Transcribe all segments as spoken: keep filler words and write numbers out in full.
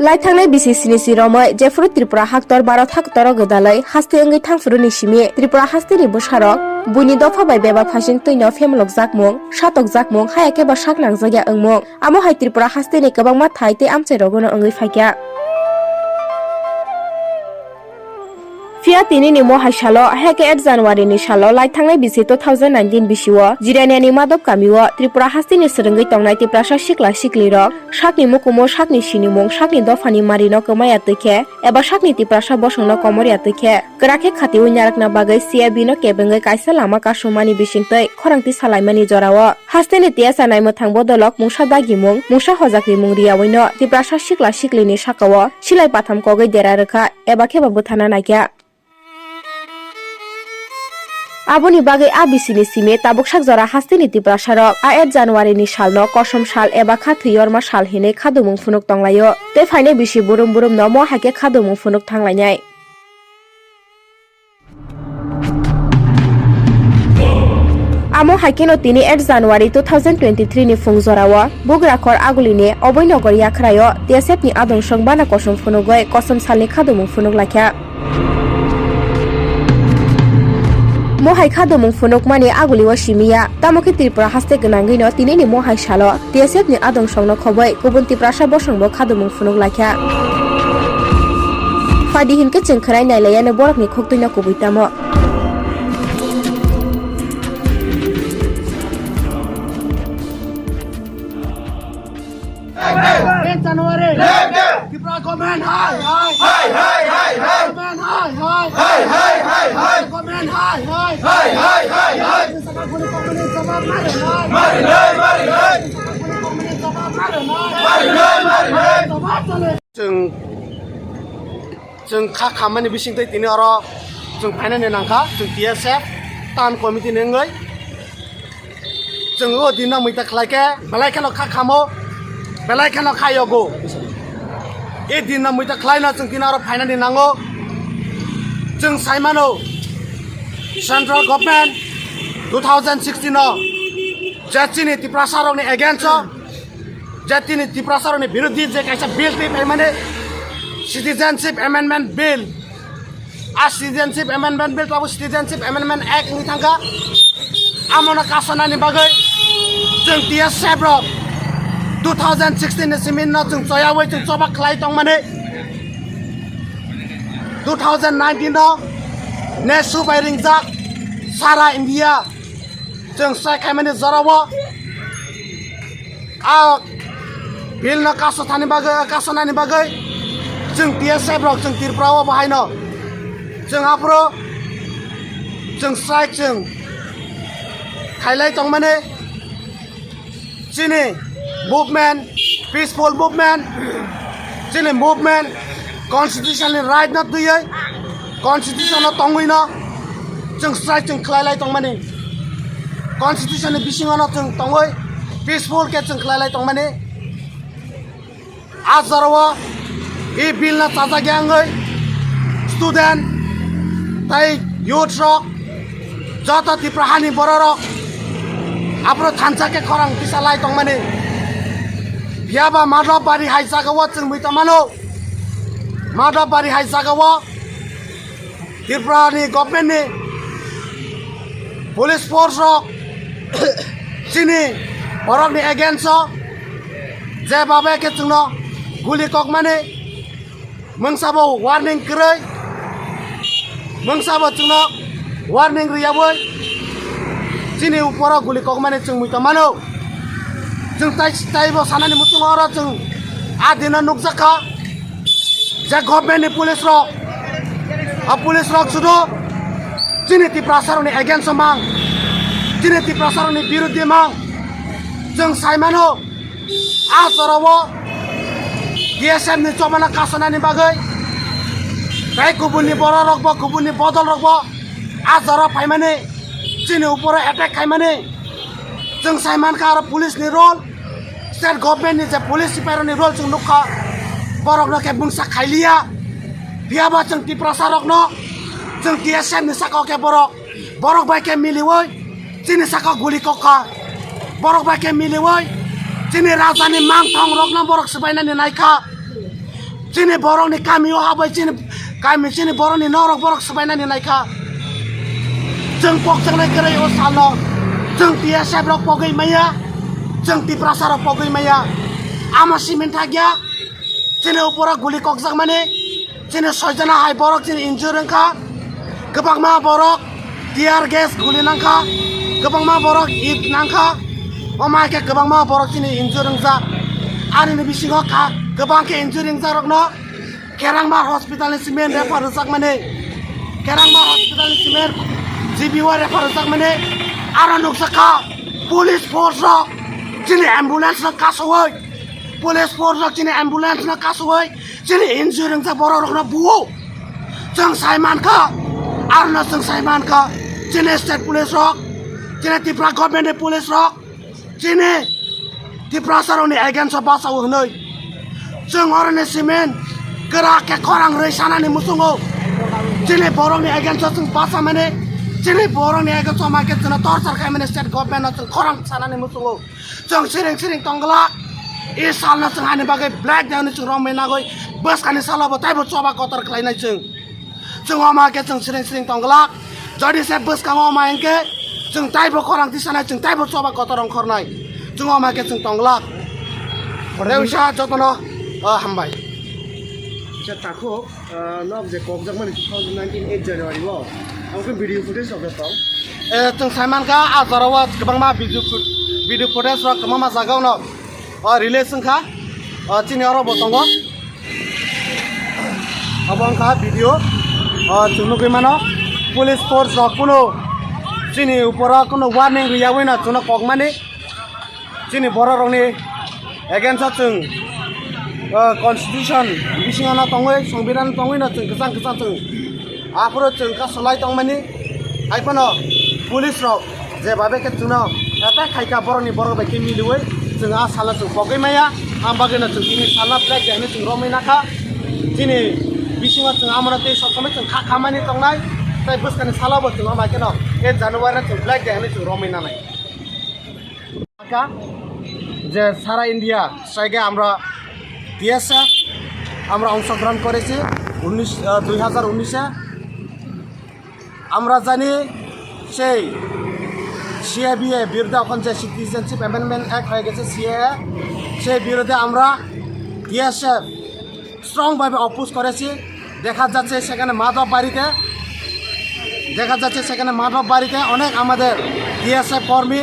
Lai thangnai bisi sini si romwi jephuru Tripura haktor Bharat haktoro gwdalwi haste wngwi thangphuru ni simi Tripura haste ni bwsarok buini dopha bai bebak phaising twino phemlok jakmung, satok jakmung, haya khe ba sak nangjakya wngmung. Amo hai Tripura haste ni kwbangma thai tei amchai rogono wngwi phaikha. Phiya tini ni mohai salo, hai khe eight January ni salo, lai thangnai bisi two thousand nineteen bisio, Jirania ni Madop kamio, Tripura haste ni swrwngwi tongnai Tiprasa sikla sikli rok, sakni mukumu, sakni sinimung, sakni dophani marino kwmaya twi khe, eba sakni Tiprasa bosongno komorya twi khe, kwrak khe khatiui narakna bagwi C A B no kebengwi kaisa lama kasumani bisingtwi khorang tisa laimani jorao. Hasteni T S A naimwthang bodolok mungsa dagimung, mungsa hojak rimung riyawino Tiprasa sikla siklini sakao silai patham kogwi dera rwkha eba khe bo bwthana naikha. Aboni bagwi a bisini simi tabuk sak jora hasteni Tiprasarok a eight January ni salno kosom sal eba kha thwi yorma sal hinwi khadumung phunuk tonglaio. Tei phainai bisi burum burumno mo hai khe khadumung phunuk thanglainai. Amo hai kheno tini eight January two thousand twenty-three ni phung jorao Bugrakhor Agulini Oboinogar yakhraio T S F ni adungsong bana kosom phunugwi kosom salni khadumung phunuk laikha. Mohai khadumung phunukmani Agulio simiya, tamo khe Tripura haste gwnangwino tinini mohai salo T S F ni adungsongno khobwi kubun Tiprasa bosongbo khadumung phunuk laikha. Phaidi hinkhe chwng khwnai nailaiyano borokni khuk twino kubui tamo. Eight January. Tripura government hai hai. Hai hai hai hai. Government hai hai. Hai hai hai hai. Government hai hai. Hai hai hai hai. Saka guli government jawab mare hai. Mare hai, mare hai. Saka guli government jawab mare hai. Mare hai, mare hai. Jawab chale. Chwng, chwng kha khammani bisingtwi tini oro chwng phainani nangkha, chwng T S F tan committee ni wngwi. Chwng o dinno muita khlai khe, belai kheno kha khamo, belai kheno kha yogo. E dinno muita khlaino chwng tini oro phainani nango. Chwng sai mano, central government two thousand sixteen o je chini Tiprasa rokni against o, je chini Tiprasa rokni birodhi je kaisa bill twi phaimani, Citizenship Amendment Bill. A Citizenship Amendment Bill, tabuk Citizenship Amendment Act wngwi thangkha. Amono kasanani bagwi chwng T S F rok two thousand sixteen ni simi no chwng choyawi chwng choba khlai tongmani. Two thousand nineteen no nesu bai ringjak sara India chwng sai khaimani jorao. A bill no kaso thani bagwi, kaso nani bagwi chwng T S F rok, chwng Tripura o bahai no chwng aphuru chwng strike chwng khailai tongmani. Chini movement, peaceful movement, chini movement constitution ni right no twiwi, constitution no tongwi no chwng strike chwng khlailai tongmani. Constitution ni bisingo no chwng tongwi peaceful khe chwng khlailai tongmani. A jorao e bill no chajakya wngwi student tei youth rok, joto Tripura hani borok rok aphuru thansa khe khorang tisa lai tongmani. Phiya ba Madhobari hai jagao chwng mui tongmano. Madhobari hai jagao Tripura ni government ni police force rok chini borok ni against o je babe khe chwngno guli kokmani, mungsa bo warning kwrwi, mungsa bo chwngno warning rwyawi chini uporo guli kokmani chwng mui tongmano. Chwng tai, taibo sanani muchungo oro chwng a dino nukjakha. Je government ni police rok, a police rok sudu chini Tiprasa rokni against o mang, chini Tiprasa rokni biruddhi mang. Chwng sai mano, a jorao D S F ni chobana kasanani bagwi tei kubunni borok rokbo, kubunni bodol rokbo a jorao phaimani, chini uporo attack khaimani. Chwng sai mankha aro police ni role, state government ni je police sipai rokni role chwng nukha, borok no khe mungsa khailiya. Phiya ba chwng Tiprasa rokno chwng T S F ni saka o khe borok, borok bai khe miliwi chini saka o guli kokha, borok bai khe miliwi chini raja ni mangthong rokno borok swbainani naikha. Chini borokni kamio habai chini kami chini borokni norok borok swbainani naikha. Chwng pokjaknai kwrwi o salno chwng T S F rok pogwi maya, chwng Tiprasa rok pogwi maya. Ama simin thakya chini upora guli kokjakmani, chini soijana hai borok chini injure wngkha. Kwbangma borok tear gas guli nangkha, kwbangma borok it nangkha, omo hai khe kwbangma borok chini injure wngjak. Arini bisingo kha kwbang khe injure wngjakrokno Kerangma hospital ni simin refer rwjakmani, Kerangma hospital ni simin G B O refer rwjakmani, aro nukjakha police force rok chini ambulance no kasowoi, police force rok chini ambulance no kasowoi chini injure wngjak borok rokno buo. Chwng sai mankha, arono chwng sai mankha, chini state police rok, chini Tripura government ni police rok, chini Tiprasa rokni against o bachao hwnwi. Chwng oroni simin kwrak khe khorang rwi sanani muchungo. Chini borokni against o chwng bachamani, chini borokni against o ma khe chwngno torture khaimani state government no chwng khorang sanani muchungo. Chwng siring siring tongglak. I salno chwng ani bagwi black day hwnwi chwng romwi nagwi bwskani salo bo taibo choba kotor khlainai chwng. Chwng omo hai khe chwng siring siring tongglak. Jodi se bwskango omo hai khe chwng taibo khorang tisanai, chwng taibo choba kotor ongkhornai. Chwng omo hai khe chwng tongglak. Rewisa jotono, o, hambai. Acha takhuk, ah, nok je kokjakmani two thousand nineteen eight January o. Ang khe video footage rok tong. Eh, chwng sai mankha, ah, jorao kwbangma video foot-, video footage rok kwbangma jagao no, ah, release wngkha. Ah, chini oro bo tongo. Abo wngkha video. Ah, chwng nugwi mano, police force rok kuno chini upora kuno warning riyawino chwngno kokmani. Chini borok rokni against o chwng, ah, constitution bisingo no tongwi, songbidan tongwi no chwng kwchang kwchang chwng aphuru chwng kasolai tongmani. Hai phano police rok je babe khe chwngno attack khaikha, borokni borok bai khe miliwi chwng a salno chwng pogwi maya. Ang bagwino chwng tini salno black day hwnwi chwng romwi nakha. Chini bisingo chwng amano tei sokomai chwng kha khamani tongnai, tei bwskani salo bo chwng omo hai kheno eight January no chwng black day hwnwi chwng romwi nanai. Ka je sara India strike-এ আমরা টিএসএফ আমরা অংশগ্রহণ করেছি উনিশ, আহ, দুই হাজার উনিশে। আমরা জানি সেই সিএবিএ বিরুদ্ধে এখন যে সিটিজেনশিপ অ্যামেন্ডমেন্ট অ্যাক্ট হয়ে গেছে, সিএএ, সেই বিরুদ্ধে আমরা টিএসএফ স্ট্রংভাবে অপোজ করেছি। দেখা যাচ্ছে সেখানে মাধব বাড়িতে, দেখা যাচ্ছে সেখানে মাধব বাড়িতে অনেক আমাদের টিএসএফ কর্মী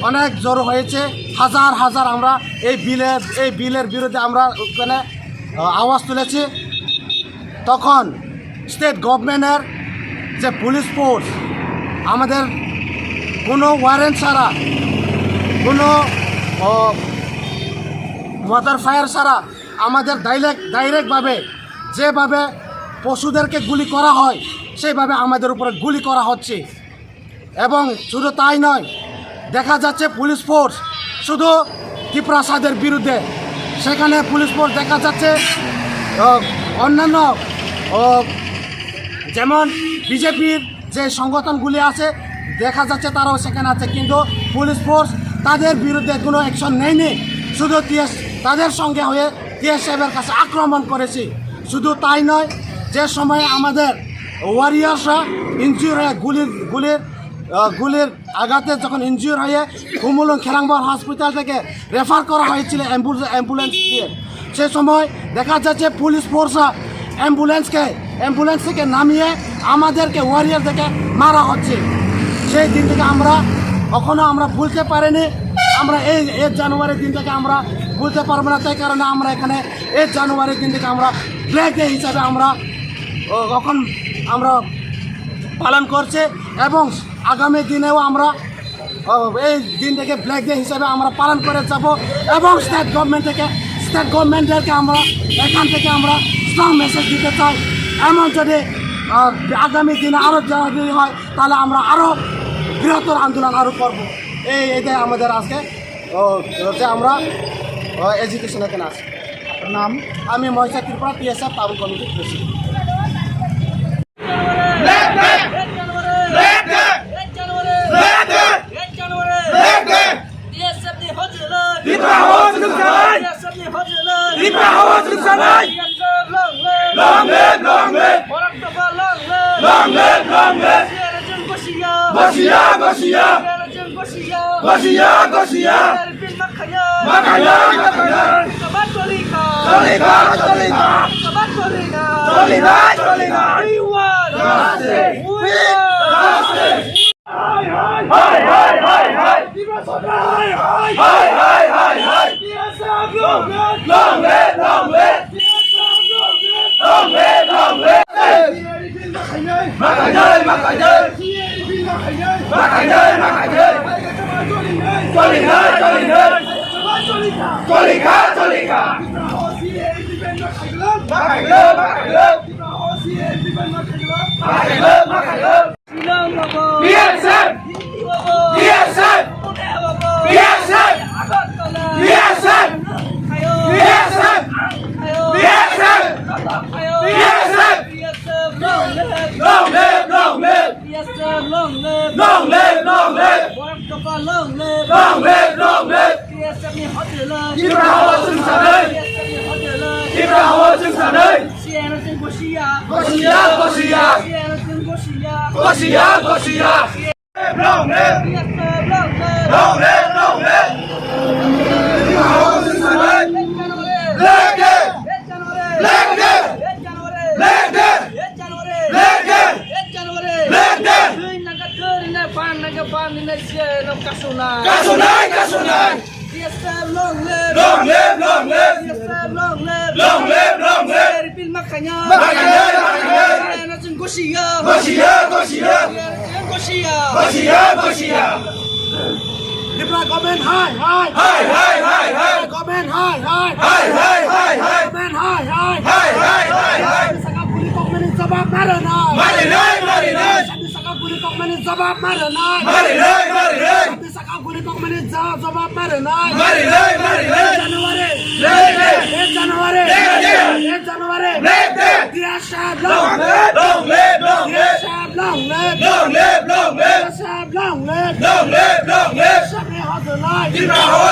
অনেক জড়ো হয়েছে। হাজার হাজার আমরা এই বিলের, এই বিলের বিরুদ্ধে আমরা ওখানে, আহ, আওয়াজ তুলেছি। তখন স্টেট গভর্নমেন্টের যে পুলিশ ফোর্স আমাদের কোনো ওয়ারেন্ট ছাড়া, কোনো, আহ, ওয়াটার ফায়ার ছাড়া আমাদের ডাইরেক্ট, ডাইরেক্টভাবে যেভাবে পশুদেরকে গুলি করা হয়, সেইভাবে আমাদের উপরে গুলি করা হচ্ছে। এবং শুধু তাই নয়, দেখা যাচ্ছে পুলিশ ফোর্স শুধু তিপ্রাসাদের বিরুদ্ধে, সেখানে পুলিশ ফোর্স দেখা যাচ্ছে, আহ, অন্যান্য, আহ, যেমন বিজেপির যে সংগঠনগুলি আছে, দেখা যাচ্ছে তারাও সেখানে আছে, কিন্তু পুলিশ ফোর্স তাদের বিরুদ্ধে কোনো অ্যাকশন নেয়নি। শুধু টিএস, তাদের সঙ্গে হয়ে টিএসএফের কাছে আক্রমণ করেছি। শুধু তাই নয়, যে সময় আমাদের ওয়ারিয়ার্সরা ইনজিওর হয়ে গুলির, গুলির, আহ, গুলির আঘাতে যখন ইনজিওর হয়ে খুমুলুং খেরাংবর হসপিটাল থেকে রেফার করা হয়েছিল অ্যাম্বুল-, অ্যাম্বুলেন্স দিয়ে, সে সময় দেখা যাচ্ছে পুলিশ ফোর্সরা অ্যাম্বুলেন্সকে, অ্যাম্বুলেন্স থেকে নামিয়ে আমাদেরকে ওয়ারিয়ারদেরকে মারা হচ্ছে। সেই দিন থেকে আমরা কখনো আমরা ভুলতে পারিনি। আমরা এই এইট জানুয়ারির দিনটাকে আমরা ভুলতে পারবো না, তাই কারণে আমরা এখানে এইট জানুয়ারির দিনটাকে আমরা ব্ল্যাক ডে হিসাবে আমরা, ও, এখন আমরা পালন করছি এবং আগামী দিনেও আমরা, ও, এই দিনটাকে ব্ল্যাক ডে হিসাবে আমরা পালন করে যাব এবং স্টেট গভর্নমেন্ট থেকে, স্টেট গভর্নমেন্টদেরকে আমরা এখান থেকে আমরা স্ট্রং মেসেজ দিতে চাই। এমন যদি, আহ, আগামী দিনে আরও যদি হয়, তাহলে আমরা আরও বৃহত্তর আন্দোলন আরও করব। এই, এটাই আমাদের আজকে, ও, যে আমরা, ও, এজিটেশন এখানে আছি। নাম? আমি মহেশ ত্রিপুরা টিএসএফ টাউন কমিটির president. Gosiya, gosiya. Gosiya, gosiya. Makanya, makanya. Sabat tolika. Tolika, tolika. Sabat tolika. Tolika, tolika. We want justice. We want justice. Hai, hai, hai, hai. Hai, hai, hai, hai. Long live, long live. Long live, long live. Long live, long live. Makanya, makanya. Makanya, makanya. Tolika, tolika. Tolika, tolika. Makanya, makanya. Makanya, makanya. Srinagar. B S F! Hindi babo. B S F! Pune babo. B S F! Agartala. B S F! Khayo. B S F! Khayo. B S F! Khayo. B S F! B S F long live. Long live, long live. B S F long live. Long live, long live. Borok Tokwa long live. Long live, long live. B S F ni hotelai. Tipra hawa chwng sanai. B S F ni hotelai. Tipra hawa chwng sanai. C N F ni gosiya. Gosiya, gosiya. C N F ni gosiya. Gosiya, gosiya. Long live! Long live, long live! Long live, long live! Black day! Black day! Black day! Black day! Black day! Kasunai, kasunai! B S F long live! Long live, long live! B S F long live! Long live, long live! Repeat makanya! Makanya, makanya! Gosiya! Gosiya, gosiya! Gosiya! Gosiya, gosiya! Tripura government hai, hai! Hai, hai, hai, hai! Government hai, hai! Hai, hai, hai, hai! Government hai, hai! Hai, hai, hai, hai! Saka puri government jawab maro na! Mari nai, mari nai! Saka puri government jawab maro na! Mari nai, mari nai! Saka puri government ja-, jawab maro na! Mari nai, mari nai! January! Black day! January! Black day! January! Black day! Long live, long live, long live. Long live, long live. Long live, long live. Tipra hawa